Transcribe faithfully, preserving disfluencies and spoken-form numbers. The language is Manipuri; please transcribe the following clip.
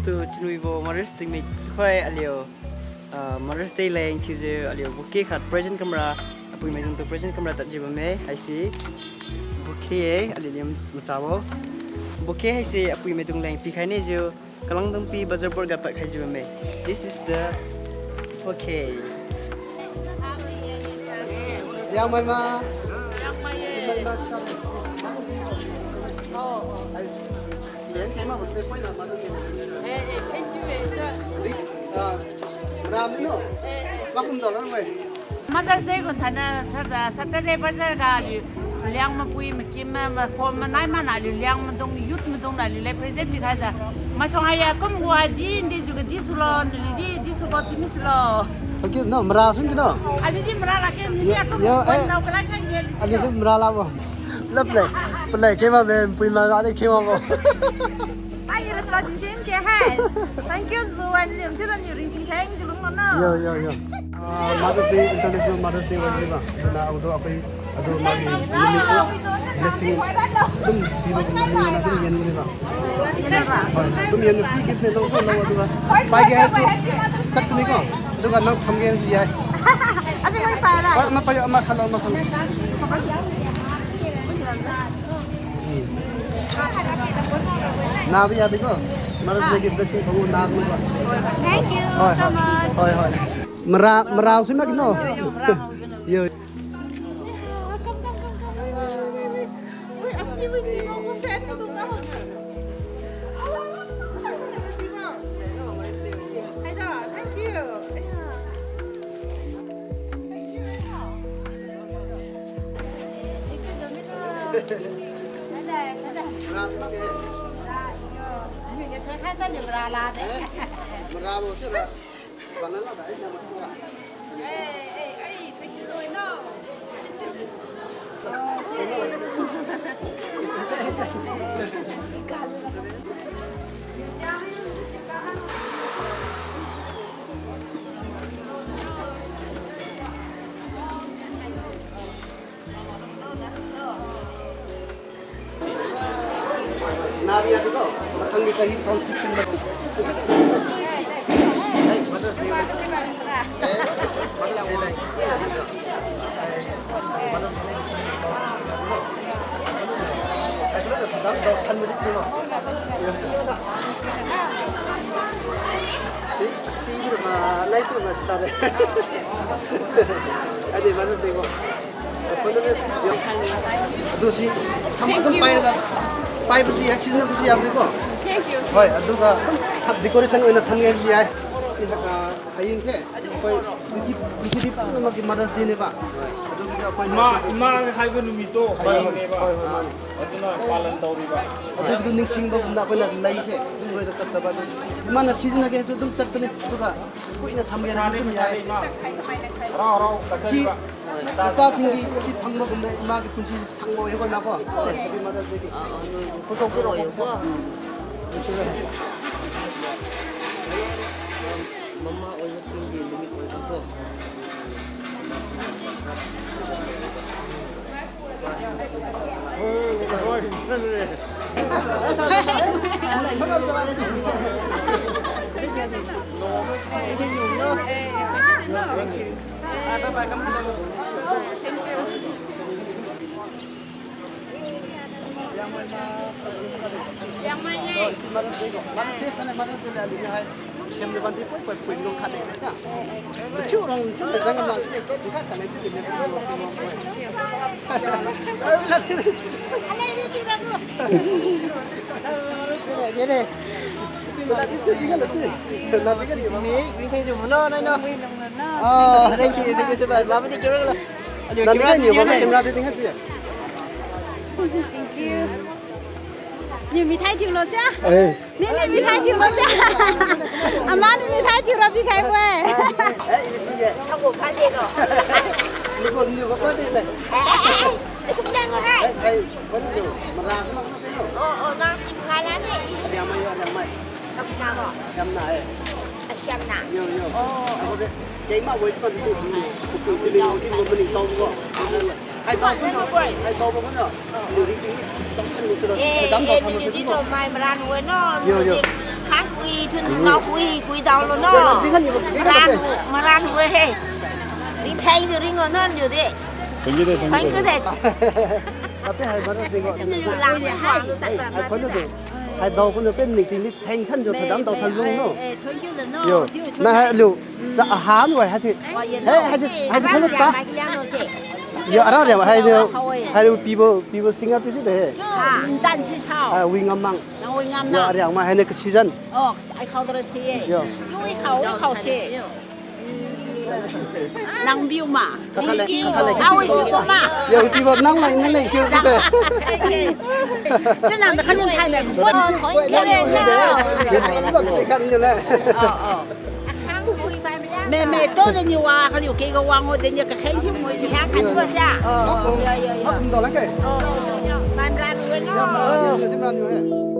To chunwibo Mother's Day mi khoi alio, ah, Mother's Day leng thiujiu alio bouquet khat present kamra, apuimaidung tu present kamra tadjiu bamme, haise bouquet e, alio liam machabo. Bouquet haise apuimaidung leng pikhai ne jiu, Kalangdungpi Bazar Board ga padkhaijiu bamme. This is the bouquet. Liangmai ma. Ramni no. Makum dollar mai. Mother's Day gun thana Sat-, Saturday bazar ga aliu Liangmai pui makim ma, ma, khom manai mana aliu Liangmaidung youth maidung aliu leng present pikhaijiu. Maisong haya kum wa di ndi jiu ga di sulo, naliu di, di subo ti mi sulo. Okay, no, mara sung kino. Aliu di mara lakge, naliu di akum yo, wan eh. Nao kala khang ye. Aliu di mara labo. Lap le. Pulai kema me, pui ma ga de kema bo. Ai, ira tla di sem ke hai. Thank you, Zu, wan lim, tu lan yu ring ting theng, tu lung no. Yo, yo, yo. Ah, Mother's Day, International Mother's Day wan liba. Na, ado apai, ado magi, nimi ko, blessing. Tum, piba ko, nimi na, tum, yan liba. Hoi, tum, yan free gift ne, lo ko, lo, ado ka. Pai ke, sak ni ko. Ado ka, nang, tham ke, yan. Asa, mai, para. Hoi, ma, pai, ma, khalo, ma, khalo. Nabi ya, dekho. Mother's Day gift blessing ko na ko. Thank you so much. Hoi, hoi. Mara, mara sui ma kino. Yo. Come, come, come, come. Wait, wait, wait, wait, wait. Wait, I'm seeing you. Go, go, fan ko dong na. Hi da, thank you. Yeah. ꯌꯥꯔꯤꯀꯣ? ꯃꯊꯪꯒꯤ ꯆꯍꯤ ꯐꯥꯎ ꯁꯤ ꯄꯨꯟꯕ꯫ ꯑꯩ Mother's Day ꯂꯩ꯫ ꯑꯦ, Mother's Day ꯂꯩ꯫ ꯑꯩ Mother's Day ꯂꯩ꯫ ꯑꯩ ꯈꯔ ꯈꯔ ꯇꯧꯁꯟꯕꯗꯤ ꯊꯤꯉꯣ꯫ ꯁꯤ, ꯁꯤ ꯏꯕꯤꯔꯝꯃ, ꯂꯥꯏ ꯇꯨꯝꯃ ꯁꯤ ꯇꯥꯔꯦ꯫ ꯑꯩꯗꯤ Mother's Day ꯀꯣ꯫ ꯑꯗꯨ ꯁꯤ ꯊꯝ-, ꯑꯗꯨꯝ ꯄꯥꯏꯔꯒ ꯄꯥꯏꯕꯁꯨ ꯌꯥꯏ, ꯁꯤꯖꯤꯟꯅꯕꯁꯨ ꯌꯥꯕꯅꯤꯀꯣ꯫ Thank you. ꯍꯣꯏ, ꯑꯗꯨꯒ ꯊꯝ-, decoration ꯑꯣꯏꯅ ꯊꯝꯒꯦ ꯍꯥꯏꯕꯁꯨ ꯌꯥꯏ꯫ ꯁꯤ, ꯑ, ꯍꯌꯦꯡꯁꯦ ꯑꯩꯈꯣꯏ ꯄ꯭ꯔꯤꯊꯤ-, ꯄ꯭ꯔꯤꯊꯤꯕꯤ ꯄꯨꯝꯅꯃꯛꯀꯤ Mother's Day ꯅꯦꯕ꯫ ꯑꯗꯨꯒꯤꯗꯤ ꯑꯩꯈꯣꯏꯅ ꯏꯃꯥ, ꯏꯃꯥ ꯍꯥꯏꯕ ꯅꯨꯃꯤꯠꯇꯣ ꯍꯣꯏ, ꯍꯣꯏ, ꯍꯌꯦꯡꯅꯦꯕ꯫ ꯍꯣꯏ, ꯍꯣꯏ, ꯃꯥꯅꯤ꯫ ꯑꯗꯨꯅ ꯄꯥꯂꯟ ꯇꯧꯔꯤꯕ꯫ ꯑꯗꯨꯒꯤꯗꯣ ꯅꯤꯡꯁꯤꯡꯕꯒꯨꯝꯅ ꯑꯩꯈꯣꯏꯅ ꯂꯩꯁꯦ ꯑꯗꯨꯝ ꯂꯣꯏꯗ ꯀꯠꯆꯕ, ꯑꯗꯨꯝ ꯏꯃꯥꯅ ꯁꯤꯖꯤꯟꯅꯒꯦ ꯍꯥꯏꯁꯨ ꯑꯗꯨꯝ ꯆꯠꯄꯅꯦ꯫ ꯑꯗꯨꯒ ꯀꯨꯏꯅ ꯊꯝꯒꯦ ꯍꯥꯏꯔꯁꯨ ꯄꯩꯁꯥꯅꯦ, ꯑꯗꯨꯝ ꯌꯥꯏ꯫ ꯄꯩꯁꯥꯅꯦ, ꯏꯃꯥ꯫ ꯍꯔꯥꯎ ꯍꯔꯥꯎ ꯁꯤ ꯀꯠꯆꯔꯤꯕ꯫ ꯏꯆꯥꯁꯤꯡꯒꯤ ꯁꯤ ꯐꯪꯕꯒꯨꯝꯅ ꯏꯃꯥꯒꯤ ꯄꯨꯟꯁꯤꯁꯤ ꯁꯥꯡꯕ ꯑꯣꯏꯌꯨꯀꯣ, ꯏꯃꯥꯀꯣ꯫ Happy Mother's Day꯫ ꯃꯃꯥ ꯑꯣꯏꯕꯁꯤꯡꯒꯤ ꯅꯨꯃꯤꯠ ꯑꯣꯏꯕꯀꯣ꯫ Oh, thank you, thank you so much. Lama ni kira lo. Aduh, kira ni, kira ni. Thank you. Ni mithai thiu lo sia. Eh. Ni, ni mithai thiu lo sia. Ama ni mithai thiu lo pi khai bo e. Eh, ini si ye. Sa ko pha de lo. Ni ko, ni ko pha de le. Eh, eh, eh. Ai, ai, ko ni lo. Mara ma ko ni lo. Oh, oh, na si ngai la ni. Ada mai, ada mai. Siam na ko. Siam na, eh. Ah, siam na. Yo, yo. Oh. Ako de, kay ma wai pa ni. Ko ni ko ni ko ni ko. ꯍꯥꯏ ꯇꯧꯕꯒꯨꯝꯅ ꯂꯨꯔꯤ ꯄꯤꯅꯤ꯫ ꯇꯧꯁꯟꯂꯨ ꯆꯠꯂꯣ꯫ ꯑꯦ, ꯃꯦꯗꯥꯝ ꯑꯦ, ꯇꯧꯁꯟꯂꯨ ꯅꯨꯃꯤꯠꯇꯤ ꯆꯠꯂꯣ꯫ ꯇꯧ ꯃꯥꯏ ꯃꯔꯥꯟ ꯑꯣꯏꯅꯣ꯫ ꯌꯣ, ꯌꯣ꯫ ꯅꯨꯃꯤꯠꯇꯤ ꯈꯥꯟ ꯀꯨꯏ ꯊꯨꯟ ꯅꯥꯎ ꯀꯨꯏ ꯀꯨꯏ ꯇꯧꯂꯨꯅꯣ꯫ ꯌꯣ, ꯅꯪ ꯇꯤꯡꯍꯟꯅꯤꯕ, ꯇꯤꯡꯍꯟꯅꯤꯕ꯫ ꯃꯔꯥꯟ, ꯃꯔꯥꯟ ꯑꯣꯏꯍꯦ꯫ ꯅꯤꯡꯊꯩꯗꯨ ꯔꯤꯡꯉꯣ ꯅꯣꯟ ꯌꯨꯗꯦ꯫ ꯊꯦꯡꯀ꯭ꯌꯨ ꯗꯦ, ꯊꯦꯡꯀ꯭ꯌꯨ ꯗꯦ꯫ ꯐꯪꯀꯗꯦ꯫ ꯑꯄꯦ ꯍꯥꯏ ꯃꯔꯛ ꯇꯤꯡꯉꯣ꯫ ꯅꯪꯁꯨ ꯂꯥꯛꯑꯣ ꯍꯥꯏ꯫ ꯑꯩ, ꯑꯩ, ꯑꯩꯈꯣꯏꯅꯁꯨ ꯍꯥꯏ ꯇꯧꯕꯅ ꯄꯦꯟ ꯃꯤꯇꯤꯡꯗꯤ ꯊꯦꯡꯁꯟ ꯌꯣ ꯃꯦ, ꯃꯦꯗꯥꯝ ꯃꯦ, ꯇꯧꯁꯜꯂꯨꯅꯣ꯫ ꯑꯦ, ꯑꯦ, ꯊꯦꯡꯀ꯭ꯌꯨ ꯗ ꯅꯣ꯫ ꯌꯣ, ꯗ꯭ꯌꯨ ꯅꯪ ꯍꯥꯏ ꯊꯦꯡꯀ꯭ꯌꯨ꯫ ꯑꯂꯨ, ꯆꯥ ꯑꯍꯥꯟ ꯑꯣꯏ ꯍꯥꯏꯁꯤ꯫ ꯍꯦ, ꯍꯥꯏꯁꯤ, ꯍꯥꯏꯁꯤ, ꯑꯔꯥꯡ ꯈꯣꯠꯂꯨ ꯌꯥꯝ ꯇꯥ꯫ ꯃꯥꯏ ꯌꯥꯅꯣꯁꯦ꯫ ꯌꯣ, ꯑꯔꯥꯡ ꯌꯥꯝ ꯍꯥꯏꯗꯤ, ꯍꯥꯎꯋꯦ꯫ ꯍꯥꯏꯔꯨ ꯄꯤꯕ, ꯄꯤꯕ ꯁꯤꯡꯒꯥ ꯄꯤꯁꯤ ꯗꯦ꯫ ꯍꯥ, ꯆꯥꯟꯁꯤ ꯁꯥꯎ꯫ ꯑ, ꯋꯤꯡ ꯑꯃꯥꯡ꯫ ꯅꯪ ꯋꯤꯡ ꯑꯃꯥꯡ꯫ ꯌꯣ, ꯑꯔꯥꯡ ꯑꯃ ꯍꯥꯏꯅ ꯀꯁꯤꯖꯟ꯫ ꯑꯣ, ꯑꯩ ꯈꯥꯎꯗꯔ ꯁꯤ꯫ ꯌꯣ꯫ ꯂꯨꯏ ꯈꯥꯎ, ꯂꯨꯏ ꯈꯥꯎꯁꯦ꯫ ꯅꯪ ꯕꯤꯌꯨ ꯃꯥ꯫ ꯀꯈꯠꯂꯦ, ꯀꯈꯠꯂꯦ꯫ ꯅꯪ ꯕꯤꯌꯨ ꯃꯥ꯫ ꯌꯣ, ꯄꯤꯕ ꯅꯪ ꯂꯩ, ꯅꯪ ꯂꯩ, ꯀꯤꯔꯨ ꯁꯤꯗ꯫ ꯆꯦ ꯅꯪꯗ ꯈꯟꯌꯨ ꯊꯥꯏꯅ꯫ ꯌꯣ, ꯊꯣꯏ ꯈꯦꯔꯦ ꯅ꯫ ꯌꯣ, ꯊꯣꯏ ꯈꯦꯔꯦ ꯅ꯫ ꯑꯣ, ꯑꯣ꯫ ꯃꯦ, ꯃꯦ, ꯇꯣ ꯗꯦꯅꯤ ꯋꯥ ꯈꯜꯂꯨ, ꯀꯦꯒ ꯋꯥꯡꯉꯣ, ꯗꯦꯅꯤ ꯀ ꯈꯦꯡ ꯊꯤ ꯃꯣꯏ ꯖꯤ ꯍꯥ ꯈꯟꯕ ꯖꯥ꯫ ꯑꯣ, ꯌꯥ, ꯌꯥ, ꯌꯥ꯫ ꯍꯛ ꯗꯣ ꯂꯥ ꯀꯦ? ꯑꯣ, ꯌꯥ, ꯌꯥ, ꯌꯥ꯫ ꯃꯥꯟ ꯔꯥ ꯅꯨ ꯅꯣ꯫ ꯌꯥ, ꯃꯥꯟ ꯔꯥ ꯅꯨ ꯍꯦ꯫